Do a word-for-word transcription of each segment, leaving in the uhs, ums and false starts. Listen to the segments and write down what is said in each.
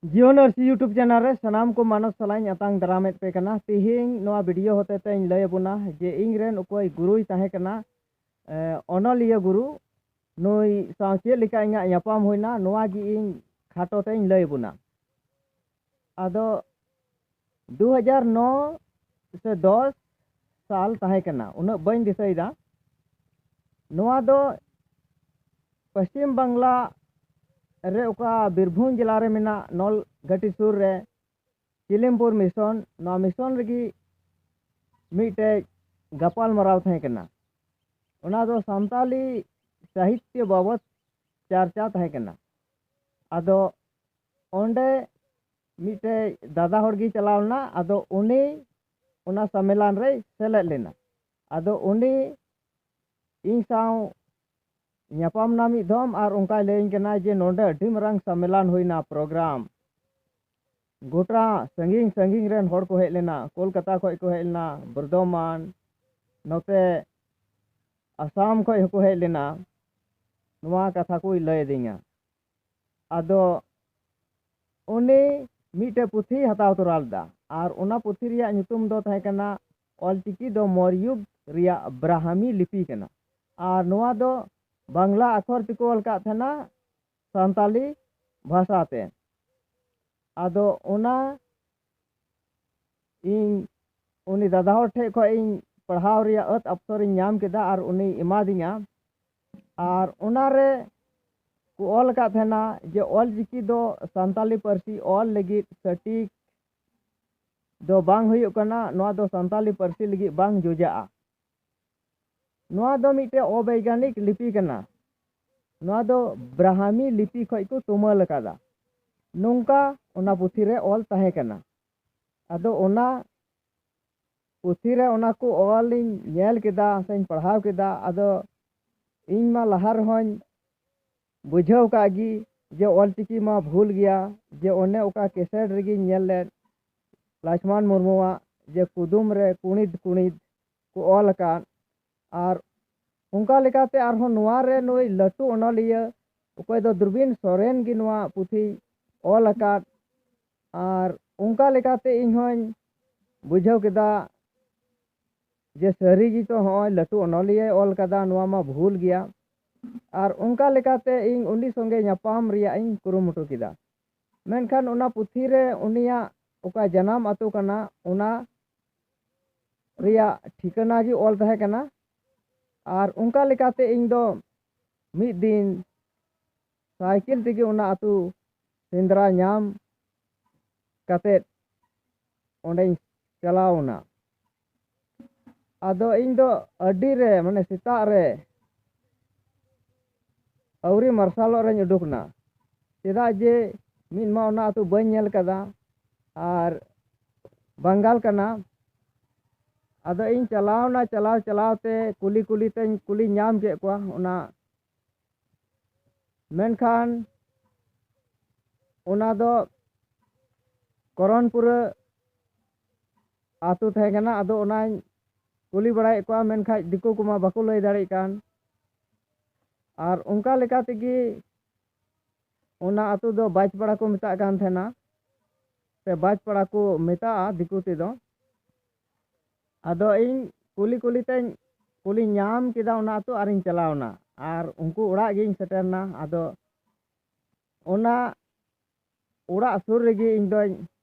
ᱡᱤᱭᱚᱱ ᱟᱹᱨᱥᱤ YouTube channel ᱨᱮ ᱥᱟᱱᱟᱢ ᱠᱚ ᱢᱟᱱᱚᱛ ᱥᱟᱞᱟᱜ ᱤᱧ ᱟᱛᱟᱝ ᱫᱟᱨᱟᱢᱮᱫ ᱯᱮ ᱠᱟᱱᱟ᱾ ᱛᱤᱦᱤᱧ ᱱᱚᱣᱟ video ᱦᱚᱛᱮ ᱛᱮᱧ ᱞᱟᱹᱭ ᱟᱵᱚᱱᱟ ᱡᱮ ᱤᱧ ᱨᱮᱱ ᱚᱠᱚᱭ ᱜᱩᱨᱩᱭ ᱛᱟᱦᱮᱸ ᱠᱟᱱᱟ, ᱮ, ᱚᱱᱚᱞᱤᱭᱟᱹ ᱜᱩᱨᱩ, ᱱᱩᱭ ᱥᱟᱶ ᱪᱮᱫ ᱞᱮᱠᱟ ᱤᱧᱟᱹᱜ ᱧᱟᱯᱟᱢ ᱦᱩᱭᱱᱟ, ᱱᱚᱣᱟ ᱜᱮ ᱤᱧ ᱠᱷᱟᱴᱚ ᱛᱮᱧ ᱞᱟᱹᱭ ᱟᱵᱚᱱᱟ᱾ ᱟᱫᱚ ᱫᱩ ᱦᱟᱡᱟᱨ ᱱᱚ ᱥᱮ ᱫᱚᱥ ᱥᱟᱞ ᱛᱟᱦᱮᱸ ᱠᱟᱱᱟ, ᱩᱱᱟᱹᱜ ᱵᱟᱹᱧ ᱫᱤᱥᱟᱹᱭᱮᱫᱟ᱾ ᱱᱚᱣᱟ ᱫᱚ ᱯᱚᱥᱪᱤᱢ ᱵᱟᱝᱞᱟ ᱨᱮ, ᱚᱠᱟ ᱵᱤᱨᱵᱷᱩᱢ ᱡᱮᱞᱟ ᱨᱮ ᱢᱮᱱᱟᱜ ᱱᱚᱞᱜᱷᱟᱴᱤ ᱥᱩᱨ ᱨᱮ ᱪᱤᱞᱤᱢᱯᱩᱨ mission, ᱱᱚᱣᱟ mission ᱨᱮᱜᱮ ᱢᱤᱫᱴᱮᱡ ᱜᱟᱯᱟᱞ ᱢᱟᱨᱟᱣ ᱛᱟᱦᱮᱸ ᱠᱟᱱᱟ᱾ ᱚᱱᱟ ᱫᱚ ᱥᱟᱱᱛᱟᱞᱤ ᱥᱟᱦᱤᱛᱭᱚ ᱵᱟᱵᱚᱛ ᱪᱟᱨᱪᱟ ᱛᱟᱦᱮᱸ ᱠᱟᱱᱟ᱾ ᱟᱫᱚ ᱚᱸᱰᱮ ᱢᱤᱫᱴᱮᱡ ᱫᱟᱫᱟ ᱦᱚᱲ ᱜᱮ ᱪᱟᱞᱟᱣ ᱞᱮᱱᱟ᱾ ᱟᱫᱚ ᱩᱱᱤ ᱚᱱᱟ ᱥᱚᱢᱢᱮᱞᱚᱱ ᱨᱮᱭ ᱥᱮᱞᱮᱫ ᱞᱮᱱᱟ᱾ ᱟᱫᱚ ᱩᱱᱤ ᱤᱧ ᱥᱟᱶ ᱧᱟᱯᱟᱢ ᱮᱱᱟ ᱢᱤᱫ ᱫᱷᱚᱢ, ᱟᱨ ᱚᱱᱠᱟᱭ ᱞᱟᱹᱭᱟᱹᱧ ᱠᱟᱱᱟ ᱡᱮ ᱱᱚᱰᱮ ᱟᱹᱰᱤ ᱢᱟᱨᱟᱝ ᱥᱚᱢᱢᱮᱞᱚᱱ ᱦᱩᱭᱱᱟ, program᱾ ᱜᱚᱴᱟ ᱥᱟᱺᱜᱤᱧ ᱥᱟᱺᱜᱤᱧ ᱨᱮᱱ ᱦᱚᱲ ᱠᱚ ᱦᱮᱡ ᱞᱮᱱᱟ, ᱠᱳᱞᱠᱟᱛᱟ ᱠᱷᱚᱱ ᱠᱚ ᱦᱮᱡ ᱞᱮᱱᱟ, ᱵᱚᱨᱫᱷᱚᱢᱟᱱ, ᱱᱚᱛᱮ ᱟᱥᱟᱢ ᱠᱷᱚᱱ ᱦᱚᱸᱠᱚ ᱦᱮᱡ ᱞᱮᱱᱟ ᱱᱚᱣᱟ ᱠᱟᱛᱷᱟ ᱠᱚᱭ ᱞᱟᱹᱭ ᱟᱹᱫᱤᱧᱟ᱾ ᱟᱫᱚ ᱩᱱᱤ ᱢᱤᱫᱴᱮᱡ ᱯᱩᱛᱷᱤᱭ ᱦᱟᱛᱟᱣ ᱛᱚᱨᱟ ᱞᱮᱫᱟ, ᱟᱨ ᱚᱱᱟ ᱯᱩᱛᱷᱤ ᱨᱮᱭᱟᱜ ᱧᱩᱛᱩᱢ ᱫᱚ ᱛᱟᱦᱮᱸ ᱠᱟᱱᱟ ᱚᱞᱪᱤᱠᱤ ᱫᱚ ᱢᱚᱨᱭᱩᱜᱽ ᱨᱮᱭᱟᱜ ᱵᱨᱟᱦᱢᱤ ᱞᱤᱯᱤ ᱠᱟᱱᱟ᱾ ᱟᱨ ᱱᱚᱣᱟ ᱫᱚ ᱵᱟᱝᱞᱟ ᱟᱠᱷᱚᱨ ᱛᱮᱠᱚ ᱚᱞ ᱠᱟᱜ ᱛᱟᱦᱮᱱᱟ ᱥᱟᱱᱛᱟᱞᱤ ᱵᱷᱟᱥᱟ ᱛᱮ᱾ ᱟᱫᱚ ᱚᱱᱟ ᱤᱧ ᱩᱱᱤ ᱫᱟᱫᱟ ᱦᱚᱲ ᱴᱷᱮᱡ ᱠᱷᱚᱡ ᱤᱧ ᱯᱟᱲᱦᱟᱣ ᱨᱮᱭᱟᱜ ᱟᱹᱛ ᱚᱯᱥᱚᱨ ᱤᱧ ᱧᱟᱢ ᱠᱮᱫᱟ ᱟᱨ ᱩᱱᱤᱭ ᱮᱢᱟᱫᱤᱧᱟ᱾ ᱟᱨ ᱚᱱᱟᱨᱮ ᱠᱚ ᱚᱞ ᱟᱠᱟᱫ ᱛᱟᱦᱮᱱᱟ ᱡᱮ ᱚᱞᱪᱤᱠᱤ ᱫᱚ ᱥᱟᱱᱛᱟᱞᱤ ᱯᱟᱹᱨᱥᱤ ᱚᱞ ᱞᱟᱹᱜᱤᱫ ᱥᱚᱴᱷᱤᱠ ᱫᱚ ᱵᱟᱝ ᱦᱩᱭᱩᱜ ᱠᱟᱱᱟ, ᱱᱚᱣᱟ ᱫᱚ ᱥᱟᱱᱛᱟᱞᱤ ᱯᱟᱹᱨᱥᱤ ᱞᱟᱹᱜᱤᱫ ᱵᱟᱝ ᱡᱚᱡᱟᱜᱼᱟ᱾ ᱱᱚᱣᱟ ᱫᱚ ᱢᱤᱫᱴᱮᱡ ᱚᱵᱮᱭᱜᱟᱱᱤᱠ ᱞᱤᱯᱤ ᱠᱟᱱᱟ᱾ ᱱᱚᱣᱟ ᱫᱚ ᱵᱨᱟᱦᱢᱤ ᱞᱤᱯᱤ ᱠᱷᱚᱡ ᱠᱚ ᱛᱩᱢᱟᱹᱞ ᱟᱠᱟᱫᱟ, ᱱᱚᱝᱠᱟ ᱚᱱᱟ ᱯᱩᱛᱷᱤ ᱨᱮ ᱚᱞ ᱛᱟᱦᱮᱸ ᱠᱟᱱᱟ᱾ ᱟᱫᱚ ᱚᱱᱟ ᱯᱩᱛᱷᱤ ᱨᱮ ᱚᱱᱟ ᱠᱚ ᱚᱞ ᱤᱧ ᱧᱮᱞ ᱠᱮᱫᱟ ᱥᱮᱧ ᱯᱟᱲᱦᱟᱣ ᱠᱮᱫᱟ᱾ ᱟᱫᱚ ᱤᱧ ᱢᱟ ᱞᱟᱦᱟ ᱨᱮᱦᱚᱸᱧ ᱵᱩᱡᱷᱟᱹᱣ ᱠᱟᱜ ᱜᱮ ᱡᱮ ᱚᱞᱪᱤᱠᱤ ᱢᱟ ᱵᱷᱩᱞ ᱜᱮᱭᱟ, ᱡᱮ ᱚᱱᱮ ᱚᱠᱟ ᱠᱮᱥᱮᱴ ᱨᱮᱜᱮᱧ ᱧᱮᱞ ᱞᱮᱫ ᱞᱟᱪᱷᱢᱟᱱ ᱢᱩᱨᱢᱩᱣᱟᱜ ᱡᱮ ᱠᱩᱫᱩᱢ ᱨᱮ ᱠᱩᱬᱤᱫ ᱠᱩᱬᱤᱫ ᱠᱚ ᱚᱞ ᱟᱠᱟᱫ᱾ ᱟᱨ ᱚᱱᱠᱟ ᱞᱮᱠᱟᱛᱮ ᱟᱨᱦᱚᱸ ᱱᱚᱣᱟ ᱨᱮ ᱱᱩᱭ ᱞᱟᱹᱴᱩ ᱚᱱᱚᱞᱤᱭᱟᱹ ᱚᱠᱚᱭ ᱫᱚ ᱫᱩᱨᱵᱤᱱ ᱥᱚᱨᱮᱱ ᱜᱮ ᱱᱚᱣᱟ ᱯᱩᱛᱷᱤᱭ ᱚᱞ ᱟᱠᱟᱫ, ᱟᱨ ᱚᱱᱠᱟ ᱞᱮᱠᱟᱛᱮ ᱤᱧ ᱦᱚᱸᱧ ᱵᱩᱡᱷᱟᱹᱣ ᱠᱮᱫᱟ ᱡᱮ ᱥᱟᱹᱨᱤ ᱜᱮᱛᱚ ᱦᱚᱸᱜᱼᱚᱭ ᱞᱟᱹᱴᱩ ᱚᱱᱚᱞᱤᱭᱟᱹᱭ ᱚᱞ ᱠᱟᱫᱟ, ᱱᱚᱣᱟ ᱢᱟ ᱵᱷᱩᱞ ᱜᱮᱭᱟ᱾ ᱟᱨ ᱚᱱᱠᱟ ᱞᱮᱠᱟᱛᱮ ᱤᱧ ᱩᱱᱤ ᱥᱚᱸᱜᱮ ᱧᱟᱯᱟᱢ ᱨᱮᱭᱟᱜ ᱤᱧ ᱠᱩᱨᱩᱢᱩᱴᱩ ᱠᱮᱫᱟ᱾ ᱢᱮᱱᱠᱷᱟᱱ ᱚᱱᱟ ᱯᱩᱛᱷᱤ ᱨᱮ ᱩᱱᱤᱭᱟᱜ ᱚᱠᱟ ᱡᱟᱱᱟᱢ ᱟᱹᱛᱩ ᱠᱟᱱᱟ, ᱚᱱᱟ ᱨᱮᱭᱟᱜ ᱴᱷᱤᱠᱟᱹᱱᱟ ᱜᱮ ᱚᱞ ᱛᱟᱦᱮᱸ ᱠᱟᱱᱟ᱾ ᱟᱨ ᱚᱱᱠᱟ ᱞᱮᱠᱟᱛᱮ ᱤᱧ ᱫᱚ ᱢᱤᱫ ᱫᱤᱱ ᱥᱟᱭᱠᱮᱞ ᱛᱮᱜᱮ ᱚᱱᱟ ᱟᱹᱛᱩ ᱥᱮᱸᱫᱽᱨᱟ ᱧᱟᱢ ᱠᱟᱛᱮᱫ ᱚᱸᱰᱮᱧ ᱪᱟᱞᱟᱣ ᱮᱱᱟ᱾ ᱟᱫᱚ ᱤᱧ ᱫᱚ ᱟᱹᱰᱤ ᱨᱮ, ᱢᱟᱱᱮ ᱥᱮᱛᱟᱜ ᱨᱮ ᱟᱹᱣᱨᱤ ᱢᱟᱨᱥᱟᱞᱚᱜ ᱨᱮᱧ ᱩᱰᱩᱠ ᱮᱱᱟ, ᱪᱮᱫᱟᱜ ᱡᱮ ᱢᱤᱫ ᱢᱟ ᱚᱱᱟ ᱟᱹᱛᱩ ᱵᱟᱹᱧ ᱧᱮᱞ ᱠᱟᱫᱟ, ᱟᱨ ᱵᱟᱝᱜᱟᱞ ᱠᱟᱱᱟ᱾ ᱟᱫᱚ ᱤᱧ ᱪᱟᱞᱟᱣ ᱮᱱᱟ, ᱪᱟᱞᱟᱣ ᱪᱟᱞᱟᱣ ᱛᱮ ᱠᱩᱞᱤ ᱠᱩᱞᱤ ᱛᱮᱧ ᱠᱩᱞᱤ ᱧᱟᱢ ᱠᱮᱫ ᱠᱚᱣᱟ ᱚᱱᱟ, ᱢᱮᱱᱠᱷᱟᱱ ᱚᱱᱟ ᱫᱚ ᱠᱚᱨᱚᱱᱯᱩᱨᱟᱹ ᱟᱹᱛᱩ ᱛᱟᱦᱮᱸ ᱠᱟᱱᱟ᱾ ᱟᱫᱚ ᱚᱱᱟᱧ ᱠᱩᱞᱤ ᱵᱟᱲᱟᱭᱮᱫ ᱠᱚᱣᱟ, ᱢᱮᱱᱠᱷᱟᱡ ᱫᱤᱠᱩ ᱠᱚᱢᱟ ᱵᱟᱠᱚ ᱞᱟᱹᱭ ᱫᱟᱲᱮᱭᱟᱜ ᱠᱟᱱ᱾ ᱟᱨ ᱚᱱᱠᱟ ᱞᱮᱠᱟ ᱛᱮᱜᱮ ᱚᱱᱟ ᱟᱹᱛᱩ ᱫᱚ ᱵᱟᱡᱽᱯᱟᱲᱟ ᱠᱚ ᱢᱮᱛᱟᱜ ᱠᱟᱱ ᱛᱟᱦᱮᱱᱟ, ᱥᱮ ᱵᱟᱡᱽᱯᱟᱲᱟ ᱠᱚ ᱢᱮᱛᱟᱜᱼᱟ ᱫᱤᱠᱩ ᱛᱮᱫᱚ᱾ ᱟᱫᱚ ᱤᱧ ᱠᱩᱞᱤ ᱠᱩᱞᱤ ᱛᱮᱧ ᱠᱩᱞᱤ ᱧᱟᱢ ᱠᱮᱫᱟ ᱚᱱᱟ ᱟᱹᱛᱩ, ᱟᱨᱤᱧ ᱪᱟᱞᱟᱣ ᱮᱱᱟ᱾ ᱟᱨ ᱩᱱᱠᱩ ᱚᱲᱟᱜ ᱜᱤᱧ ᱥᱮᱴᱮᱨ ᱮᱱᱟ᱾ ᱟᱫᱚ ᱚᱱᱟ ᱚᱲᱟᱜ ᱥᱩᱨ ᱨᱮᱜᱮ ᱤᱧ ᱫᱚᱧ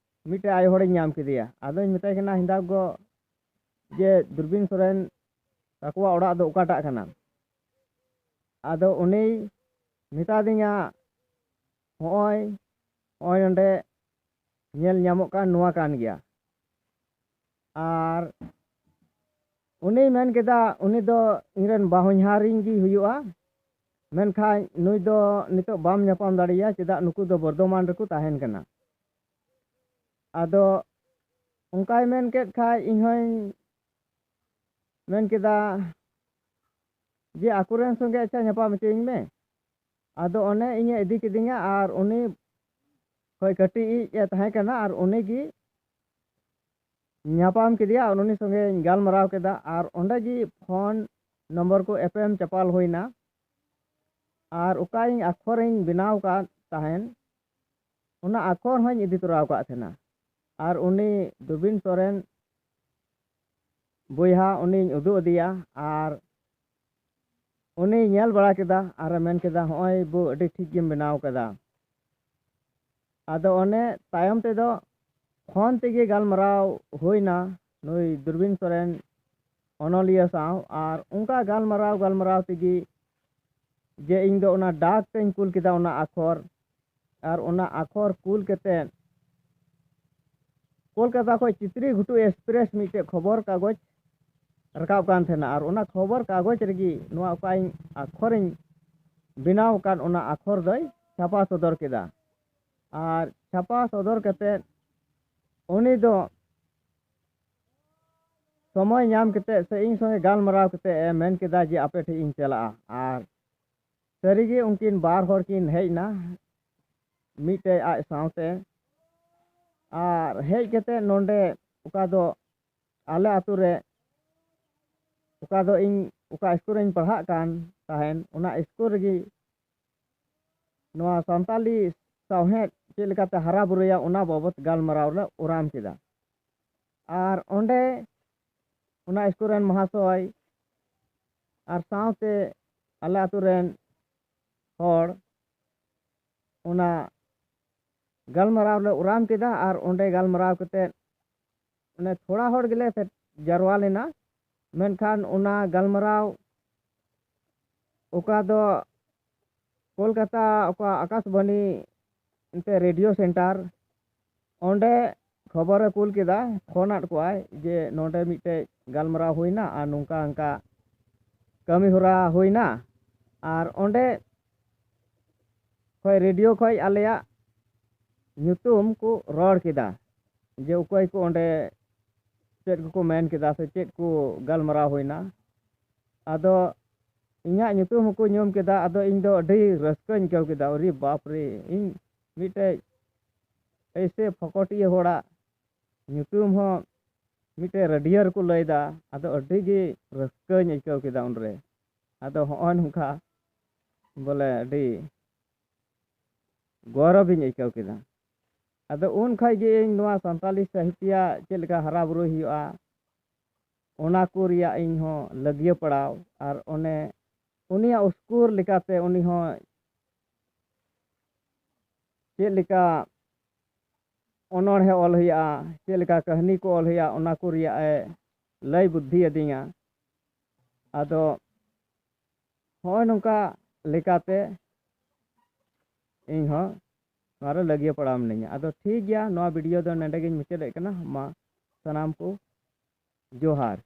ᱢᱤᱫᱴᱮᱡ ᱟᱭᱳ ᱦᱚᱲᱤᱧ ᱧᱟᱢ ᱠᱮᱫᱮᱭᱟ᱾ ᱟᱫᱚᱧ ᱢᱮᱛᱟᱭ ᱠᱟᱱᱟ, "ᱦᱮᱸᱫᱟ ᱜᱚ, ᱡᱮ ᱫᱩᱨᱵᱤᱱ ᱥᱚᱨᱮᱱ ᱛᱟᱠᱚᱣᱟᱜ ᱚᱲᱟᱜ ᱫᱚ ᱚᱠᱟᱴᱟᱜ ᱠᱟᱱᱟ?" ᱟᱫᱚ ᱩᱱᱤᱭ ᱢᱮᱛᱟ ᱫᱤᱧᱟ, "ᱦᱚᱸᱜᱼᱚᱭ, ᱦᱚᱸᱜᱼᱚᱭ ᱱᱚᱸᱰᱮ ᱧᱮᱞ ᱧᱟᱢᱚᱜ ᱠᱟᱱ ᱱᱚᱣᱟ ᱠᱟᱱ ᱜᱮᱭᱟ᱾" ᱟᱨ ᱩᱱᱤᱭ ᱢᱮᱱ ᱠᱮᱫᱟ, "ᱩᱱᱤ ᱫᱚ ᱤᱧᱨᱮᱱ ᱵᱟᱦᱚᱧᱦᱟᱨᱤᱧ ᱜᱮ ᱦᱩᱭᱩᱜᱼᱟ, ᱢᱮᱱᱠᱷᱟᱱ ᱱᱩᱭ ᱫᱚ ᱱᱤᱛᱚᱜ ᱵᱟᱢ ᱧᱟᱯᱟᱢ ᱫᱟᱲᱮᱭᱟᱭᱟ, ᱪᱮᱫᱟᱜ ᱱᱩᱠᱩ ᱫᱚ ᱵᱚᱨᱫᱷᱚᱢᱟᱱ ᱨᱮᱠᱚ ᱛᱟᱦᱮᱱ ᱠᱟᱱᱟ᱾" ᱟᱫᱚ ᱚᱱᱠᱟᱭ ᱢᱮᱱ ᱠᱮᱫ ᱠᱷᱟᱡ ᱤᱧ ᱦᱚᱧ ᱢᱮᱱ ᱠᱮᱫᱟ ᱡᱮ, "ᱟᱠᱚᱨᱮᱱ ᱥᱚᱸᱜᱮ ᱟᱪᱪᱷᱟ ᱧᱟᱯᱟᱢ ᱦᱚᱪᱚᱭᱤᱧ ᱢᱮ᱾" ᱟᱫᱚ ᱚᱱᱮ ᱤᱧᱮ ᱤᱫᱤ ᱠᱤᱫᱤᱧᱟ ᱟᱨ ᱩᱱᱤ ᱠᱷᱚᱡ ᱠᱟᱹᱴᱤᱡ ᱤᱡ ᱮ ᱛᱟᱦᱮᱸ ᱠᱟᱱᱟ ᱟᱨ ᱩᱱᱤ ᱜᱮ ᱧᱟᱯᱟᱢ ᱠᱮᱫᱮᱭᱟ ᱟᱨ ᱩᱱᱤ ᱥᱚᱸᱜᱮᱧ ᱜᱟᱞᱢᱟᱨᱟᱣ ᱠᱮᱫᱟ ᱟᱨ ᱚᱸᱰᱮ ᱜᱮ ᱯᱷᱳᱱ ᱱᱚᱢᱵᱚᱨ ᱠᱚ ᱮᱯᱮᱢ ᱪᱟᱯᱟᱞ ᱦᱩᱭᱱᱟ᱾ ᱟᱨ ᱚᱠᱟ ᱤᱧ ᱟᱠᱷᱚᱨᱤᱧ ᱵᱮᱱᱟᱣ ᱠᱟᱫ ᱛᱟᱦᱮᱱ, ᱚᱱᱟ ᱟᱠᱷᱚᱨ ᱦᱚᱸᱧ ᱤᱫᱤ ᱛᱚᱨᱟ ᱟᱠᱟᱫ ᱛᱟᱦᱮᱱᱟ᱾ ᱟᱨ ᱩᱱᱤ ᱫᱩᱵᱤᱱ ᱥᱚᱨᱮᱱ ᱵᱚᱭᱦᱟ, ᱩᱱᱤᱧ ᱩᱫᱩᱜ ᱟᱫᱮᱭᱟ ᱟᱨ ᱩᱱᱤᱭ ᱧᱮᱞ ᱵᱟᱲᱟ ᱠᱮᱫᱟ ᱟᱨᱮ ᱢᱮᱱ ᱠᱮᱫᱟ, "ᱦᱚᱸᱜᱼᱚᱭ ᱵᱟᱹᱵᱩ, ᱟᱹᱰᱤ ᱴᱷᱤᱠ ᱜᱮᱢ ᱵᱮᱱᱟᱣ ᱠᱟᱫᱟ᱾" ᱟᱫᱚ ᱚᱱᱮ ᱛᱟᱭᱚᱢ ᱛᱮᱫᱚ ᱯᱷᱳᱱ ᱛᱮᱜᱮ ᱜᱟᱞᱢᱟᱨᱟᱣ ᱦᱩᱭᱱᱟ ᱱᱩᱭ ᱫᱩᱨᱵᱤᱱ ᱥᱚᱨᱮᱱ ᱚᱱᱚᱞᱤᱭᱟᱹ ᱥᱟᱶ᱾ ᱟᱨ ᱚᱱᱠᱟ ᱜᱟᱞᱢᱟᱨᱟᱣ ᱜᱟᱞᱢᱟᱨᱟᱣ ᱛᱮᱜᱮ ᱡᱮ ᱤᱧ ᱫᱚ ᱚᱱᱟ ᱰᱟᱠ ᱛᱮᱧ ᱠᱩᱞ ᱠᱮᱫᱟ ᱚᱱᱟ ᱟᱠᱷᱚᱨ, ᱟᱨ ᱚᱱᱟ ᱟᱠᱷᱚᱨ ᱠᱩᱞ ᱠᱟᱛᱮᱫ ᱠᱳᱞᱠᱟᱛᱟ ᱠᱷᱚᱱ ᱪᱤᱛᱨᱤ ᱜᱷᱩᱴᱩ ᱮᱠᱥᱯᱨᱮᱥ ᱢᱤᱫᱴᱮᱡ ᱠᱷᱚᱵᱚᱨ ᱠᱟᱜᱚᱡᱽ ᱨᱟᱠᱟᱵ ᱠᱟᱱ ᱛᱟᱦᱮᱱᱟ᱾ ᱟᱨ ᱚᱱᱟ ᱠᱷᱚᱵᱚᱨ ᱠᱟᱜᱚᱡᱽ ᱨᱮᱜᱮ ᱱᱚᱣᱟ ᱚᱠᱟᱧ ᱟᱠᱷᱚᱨᱤᱧ ᱵᱮᱱᱟᱣ ᱟᱠᱟᱫ, ᱚᱱᱟ ᱟᱠᱷᱚᱨ ᱫᱚᱭ ᱪᱷᱟᱯᱟ ᱥᱚᱫᱚᱨ ᱠᱮᱫᱟ᱾ ᱟᱨ ᱪᱷᱟᱯᱟ ᱥᱚᱫᱚᱨ ᱠᱟᱛᱮᱫ ᱩᱱᱤ ᱫᱚ ᱥᱚᱢᱚᱭ ᱧᱟᱢ ᱠᱟᱛᱮᱫ ᱥᱮ ᱤᱧ ᱥᱚᱸᱜᱮ ᱜᱟᱞᱢᱟᱨᱟᱣ ᱠᱟᱛᱮᱫ ᱮ ᱢᱮᱱ ᱠᱮᱫᱟ ᱡᱮ ᱟᱯᱮ ᱴᱷᱮᱱ ᱤᱧ ᱪᱟᱞᱟᱜᱼᱟ᱾ ᱟᱨ ᱥᱟᱹᱨᱤᱜᱮ ᱩᱱᱠᱤᱱ ᱵᱟᱨ ᱦᱚᱲ ᱠᱤᱱ ᱦᱮᱡ ᱮᱱᱟ ᱢᱤᱫᱴᱮᱡ ᱟᱡ ᱥᱟᱶᱛᱮ᱾ ᱟᱨ ᱦᱮᱡ ᱠᱟᱛᱮᱫ ᱱᱚᱰᱮ ᱚᱠᱟ ᱫᱚ ᱟᱞᱮ ᱟᱹᱛᱩ ᱨᱮ, ᱚᱠᱟ ᱫᱚ ᱤᱧ ᱚᱠᱟ ᱥᱠᱩᱞ ᱨᱮᱧ ᱯᱟᱲᱦᱟᱜ ᱠᱟᱱ ᱛᱟᱦᱮᱱ, ᱚᱱᱟ ᱥᱠᱩᱞ ᱨᱮᱜᱮ ᱱᱚᱣᱟ ᱥᱟᱱᱛᱟᱞᱤ ᱥᱟᱶᱦᱮᱫ ᱪᱮᱫ ᱞᱮᱠᱟᱛᱮ ᱦᱟᱨᱟ ᱵᱩᱨᱩᱭᱟ, ᱚᱱᱟ ᱵᱟᱵᱚᱛ ᱜᱟᱞᱢᱟᱨᱟᱣ ᱞᱮ ᱚᱨᱟᱢ ᱠᱮᱫᱟ᱾ ᱟᱨ ᱚᱸᱰᱮ ᱚᱱᱟ ᱥᱠᱩᱞ ᱨᱮᱱ ᱢᱚᱦᱟᱥᱚᱭ ᱟᱨ ᱥᱟᱶᱛᱮ ᱟᱞᱮ ᱟᱹᱛᱩ ᱨᱮᱱ ᱦᱚᱲ ᱚᱱᱟ ᱜᱟᱞᱢᱟᱨᱟᱣ ᱞᱮ ᱚᱨᱟᱢ ᱠᱮᱫᱟ᱾ ᱟᱨ ᱚᱸᱰᱮ ᱜᱟᱞᱢᱟᱨᱟᱣ ᱠᱟᱛᱮᱫ ᱚᱱᱮ ᱛᱷᱚᱲᱟ ᱦᱚᱲ ᱜᱮᱞᱮ ᱥᱮ-, ᱡᱟᱨᱣᱟ ᱞᱮᱱᱟ᱾ ᱢᱮᱱᱠᱷᱟᱱ ᱚᱱᱟ ᱜᱟᱞᱢᱟᱨᱟᱣ ᱚᱠᱟ ᱫᱚ ᱠᱳᱞᱠᱟᱛᱟ ᱚᱠᱟ ᱟᱠᱟᱥᱵᱟᱱᱤ ᱮᱱᱛᱮ ᱨᱮᱰᱤᱭᱳ ᱥᱮᱱᱴᱟᱨ, ᱚᱸᱰᱮ ᱠᱷᱚᱵᱚᱨᱮ ᱠᱩᱞ ᱠᱮᱫᱟ, ᱯᱷᱳᱱᱟᱫ ᱠᱚᱣᱟᱭ ᱡᱮ ᱱᱚᱰᱮ ᱢᱤᱫᱴᱮᱡ ᱜᱟᱞᱢᱟᱨᱟᱣ ᱦᱩᱭᱱᱟ ᱟᱨ ᱱᱚᱝᱠᱟ ᱚᱱᱠᱟ ᱠᱟᱹᱢᱤ ᱦᱚᱨᱟ ᱦᱩᱭᱱᱟ᱾ ᱟᱨ ᱚᱸᱰᱮ ᱠᱷᱚᱡ, ᱨᱮᱰᱤᱭᱳ ᱠᱷᱚᱡ ᱟᱞᱮᱭᱟᱜ ᱧᱩᱛᱩᱢ ᱠᱚ ᱨᱚᱲ ᱠᱮᱫᱟ ᱡᱮ ᱚᱠᱚᱭ ᱠᱚ ᱚᱸᱰᱮ ᱪᱮᱫ ᱠᱚᱠᱚ ᱢᱮᱱ ᱠᱮᱫᱟ ᱥᱮ ᱪᱮᱫ ᱠᱚ ᱜᱟᱞᱢᱟᱨᱟᱣ ᱦᱩᱭᱱᱟ᱾ ᱟᱫᱚ ᱤᱧᱟᱹᱜ ᱧᱩᱛᱩᱢ ᱦᱚᱸᱠᱚ ᱧᱩᱢ ᱠᱮᱫᱟ᱾ ᱟᱫᱚ ᱤᱧ ᱫᱚ ᱟᱹᱰᱤ ᱨᱟᱹᱥᱠᱟᱹᱧ ᱟᱹᱭᱠᱟᱹᱣ ᱠᱮᱫᱟ᱾ ᱟᱨᱮ ᱵᱟᱯ ᱨᱮ, ᱤᱧ ᱢᱤᱫᱴᱮᱡ ᱮᱭᱥᱮ ᱯᱷᱚᱠᱚᱴᱤᱭᱟᱹ ᱦᱚᱲᱟᱜ ᱧᱩᱛᱩᱢ ᱦᱚᱸ ᱢᱤᱫᱴᱮᱡ ᱨᱮᱰᱤᱭᱳ ᱨᱮᱠᱚ ᱞᱟᱹᱭᱫᱟ᱾ ᱟᱫᱚ ᱟᱹᱰᱤ ᱜᱮ ᱨᱟᱹᱥᱠᱟᱹᱧ ᱟᱹᱭᱠᱟᱹᱣ ᱠᱮᱫᱟ ᱩᱱᱨᱮ᱾ ᱟᱫᱚ ᱦᱚᱸᱜᱼᱚᱭ ᱱᱚᱝᱠᱟ ᱵᱚᱞᱮ ᱟᱹᱰᱤ ᱜᱚᱨᱚᱵᱤᱧ ᱟᱹᱭᱠᱟᱹᱣ ᱠᱮᱫᱟ᱾ ᱟᱫᱚ ᱩᱱ ᱠᱷᱚᱡ ᱜᱮ ᱤᱧ ᱱᱚᱣᱟ ᱥᱟᱱᱛᱟᱞᱤ ᱥᱟᱦᱤᱛᱭᱟ ᱪᱮᱫ ᱞᱮᱠᱟ ᱦᱟᱨᱟ ᱵᱩᱨᱩᱭ ᱦᱩᱭᱩᱜᱼᱟ, ᱚᱱᱟ ᱠᱚ ᱨᱮᱭᱟᱜ ᱤᱧ ᱦᱚᱸ ᱞᱟᱹᱜᱤᱭᱟᱹ ᱯᱟᱲᱟᱣ, ᱟᱨ ᱚᱱᱮ ᱩᱱᱤᱭᱟᱜ ᱩᱥᱠᱩᱨ ᱞᱮᱠᱟᱛᱮ ᱩᱱᱤ ᱦᱚᱸ ᱪᱮᱫ ᱞᱮᱠᱟ ᱚᱱᱚᱬᱦᱮ ᱚᱞ ᱦᱩᱭᱩᱜᱼᱟ, ᱪᱮᱫ ᱞᱮᱠᱟ ᱠᱟᱹᱦᱱᱤ ᱠᱚ ᱚᱞ ᱦᱩᱭᱩᱜᱼᱟ, ᱚᱱᱟ ᱠᱚ ᱨᱮᱭᱟᱜ ᱮ ᱞᱟᱹᱭ ᱵᱩᱫᱽᱫᱷᱤ ᱟᱹᱫᱤᱧᱟ᱾ ᱟᱫᱚ ᱦᱚᱸᱜᱼᱚᱭ ᱱᱚᱝᱠᱟ ᱞᱮᱠᱟᱛᱮ ᱤᱧ ᱦᱚᱸ ᱱᱚᱣᱟ ᱨᱮ ᱞᱟᱹᱜᱤᱭᱟᱹ ᱯᱟᱲᱟᱣ ᱢᱤᱱᱟᱹᱧᱟ᱾ ᱟᱫᱚ ᱴᱷᱤᱠ ᱜᱮᱭᱟ, ᱱᱚᱣᱟ ᱵᱷᱤᱰᱤᱭᱳ ᱫᱚ ᱱᱚᱰᱮ ᱜᱤᱧ ᱢᱩᱪᱟᱹᱫᱮᱫ ᱠᱟᱱᱟ᱾ ᱢᱟ ᱥᱟᱱᱟᱢ ᱠᱚ ᱡᱚᱦᱟᱨ᱾